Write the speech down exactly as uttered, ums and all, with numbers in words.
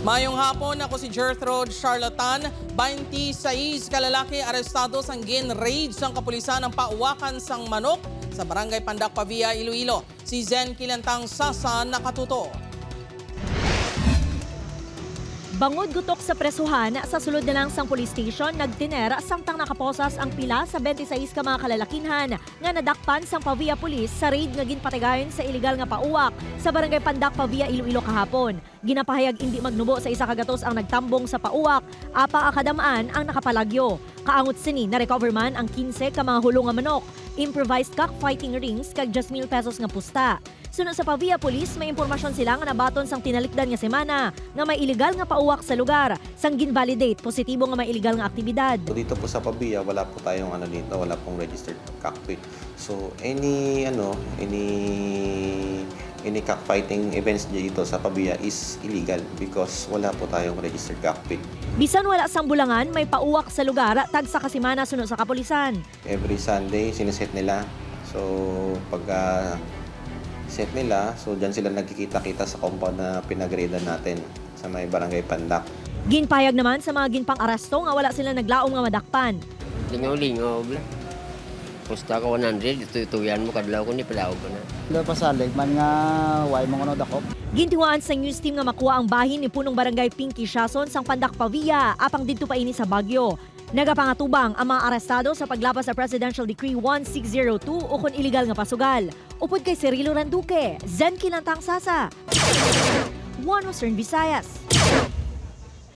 Mayong hapon, ako si Gertrude Charlatan. Twenty-six ka lalaki arestado sang gin-raid sang kapulisan ang pauwakan sang manok sa Barangay Pandak Pavia, Iloilo. Si Zen Kilantang Sasa nakatuto. Bangod gutok sa presuhan, sa sulod na lang sang police station nagtener samtang nakaposas ang pila sa twenty-six ka mga kalalakinhan nga nadakpan sang Pavia Police sa raid nga ginpatigayon sa iligal nga pauwak sa Barangay Pandak Pavia, Iloilo kahapon. Ginapahayag indi magnubo sa isa ka gatos ang nagtambong sa pauwak, apang ang kadam-an ang nakapalagyo. Kaangot sini, na-recover man ang quince ka mga hulo nga manok, improvised cockfighting rings kag diyes mil pesos nga pusta. Suno sa Pavia Police, may impormasyon sila nga nabaton sang tinalikdan nga semana nga may iligal nga pauwak sa lugar, sang gin-validate positibo nga may iligal nga aktibidad. So dito po sa Pavia, wala po tayong ano dito, wala pong registered cockfight. So any ano, any any cockfighting events dito sa Pavia is illegal because wala po tayong registered cockfight. Bisan wala sang bulangan, may pauwak sa lugar tagsa ka semana suno sa kapulisan. Every Sunday, sineset nila. So, pagka set nila, so dyan sila nagkikita-kita sa compound na pinagridan natin sa may barangay Pandak. Ginpahayag naman sa mga ginpang-aresto nga wala sila naglaom nga madakpan. Lingaw-lingaw, bla. Pusta ka one hundred, ito-ituyan mo, kadlaw ko ni padaog ka na. Daw pasalig man nga way mo kuno dakop. Gintinguhaan sa news team nga makuha ang bahin ni Punong Barangay Pinky Siason sang Pandak Pavia, apang didto pa ini sa Baguio. Nagapangatubang ang mga arestado sa paglapas sa Presidential Decree one six zero two ukon iligal nga pasugal. Upod kay Cirilo Randuque, Zen Kilantang Sasa, One Western Visayas.